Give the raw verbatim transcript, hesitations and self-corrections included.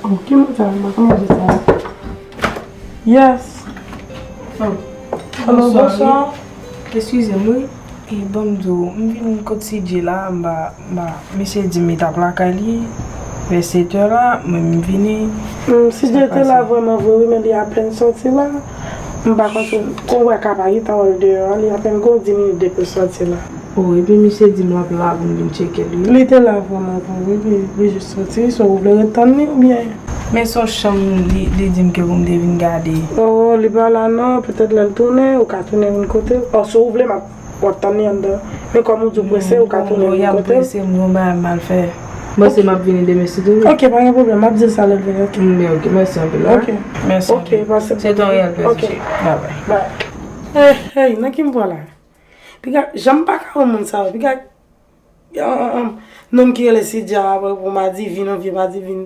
Oh, ki moun sa? M pa konn manje sa. Yes. Oh. Hello, bonswa. Eskize m, wi. E ban m di w, m vin kot C J la, m pa, m pa, misye di m li t ap lakay li, vè sèt è la, mwen m vini. Mm, C J te la vrèman vre, wi, men li apèn sòti la. M pa konn si w wè ka pa gentan wè l deyò a, li apèn gen dis minit depi l sòti la. Oh, epi misye di m l ap la pou m vin tcheke l, wi. Li te la vrèman vre, wi, li, li jis sòti, wi, so ou vle ret tann li oubyen? Men se yon chanm li, li di m ke pou m te vin gade. Oh, li pa la non, petèt lè l tounen, ou ka tounen vin kote l. Oh, si w vle, m ap w ap tann li anndan. Men kòm ou di w prese, ou ka tounen vin kote l. Prese, m gon bagay m al fè. Mwen se m ap vini demen si Dye vle. Ok, pa gen pwoblèm, m ap di l sa lè l vini, ok. Men ok, mèsi anpil. Ok. Mèsi Ok, anpil. Pase Se ton reyèl plèzi. Ok. Bye bye. Bye. Hey, hey, nan ki m pran la? Piga, jan m pa ka wè moun sa yo. Piga, yon, yon, yon nonm ki rele Sidya, apre pou madivin, yon vye madivin.